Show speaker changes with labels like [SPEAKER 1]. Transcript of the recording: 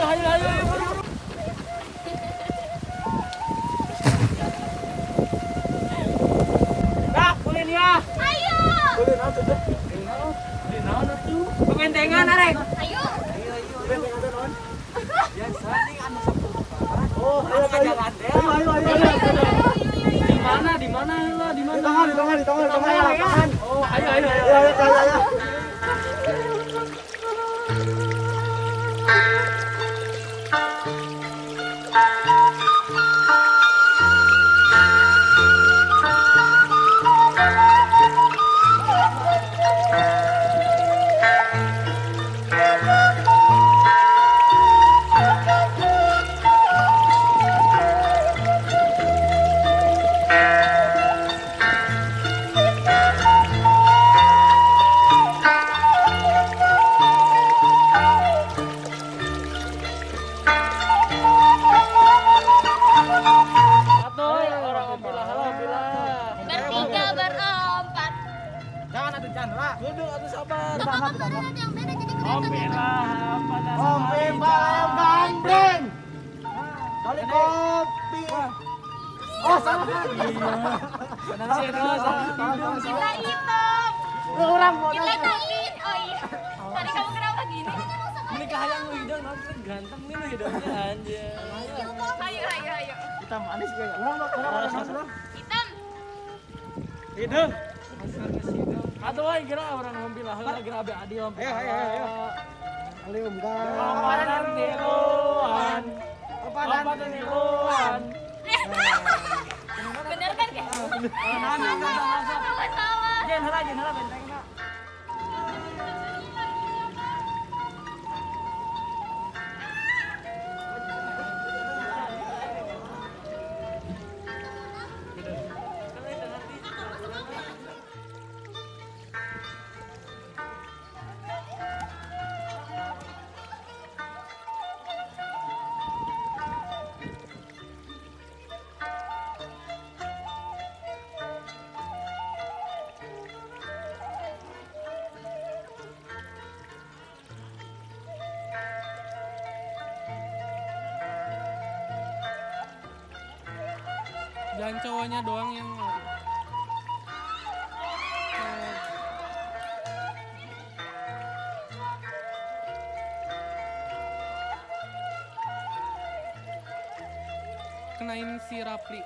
[SPEAKER 1] Ayo ayo ayo. Dah, ulin ya.
[SPEAKER 2] Ayo.
[SPEAKER 3] Ulin atuh teh.
[SPEAKER 1] Ulin naon atuh? Bentengan arek.
[SPEAKER 2] Ayo.
[SPEAKER 3] Bentengan teh naon?
[SPEAKER 1] Biasa nih anu sabtu.
[SPEAKER 3] Oh, ayo ayo. Ayo ayo ayo.
[SPEAKER 1] Di mana? Di mana lah? Di mana?
[SPEAKER 3] Di tengah, di tengah, di tengah, di tengah lapangan.
[SPEAKER 1] Oh, ayo ayo ayo.
[SPEAKER 3] Ayo ayo ayo.
[SPEAKER 2] Bertiga, berempat.
[SPEAKER 3] Jangan atuh jangan lah.
[SPEAKER 1] Duduk atuh sabar.
[SPEAKER 2] Gak apa-apa kan ada yang beda jadi kelihatan gitu.
[SPEAKER 3] Kopi ayam gambreng. Kali kopi. Oh, salah.
[SPEAKER 2] Kita hitam.
[SPEAKER 3] Orang mau
[SPEAKER 2] Kita tain. Oh iya. Tadi kamu kenapa gini?
[SPEAKER 1] Menikah yang lu hidung, nanti ganteng nih lu hidungnya anjir.
[SPEAKER 2] Ayo ayo ayo.
[SPEAKER 3] Hitam manis kayaknya. Orang orang orang.
[SPEAKER 2] Hitam.
[SPEAKER 1] Hidung. Atau wae kira orang ngompi lah, heula kira abe adi ngompi.
[SPEAKER 3] Ayo ayo ayo. Alium kan.
[SPEAKER 1] Opadan tiluan.
[SPEAKER 3] Opadan
[SPEAKER 1] tiluan.
[SPEAKER 2] Bener kan kayak? Salah.
[SPEAKER 1] Jangan heula, jangan heula bentengna. Jangan cowoknya doang yang kenain si Rapli.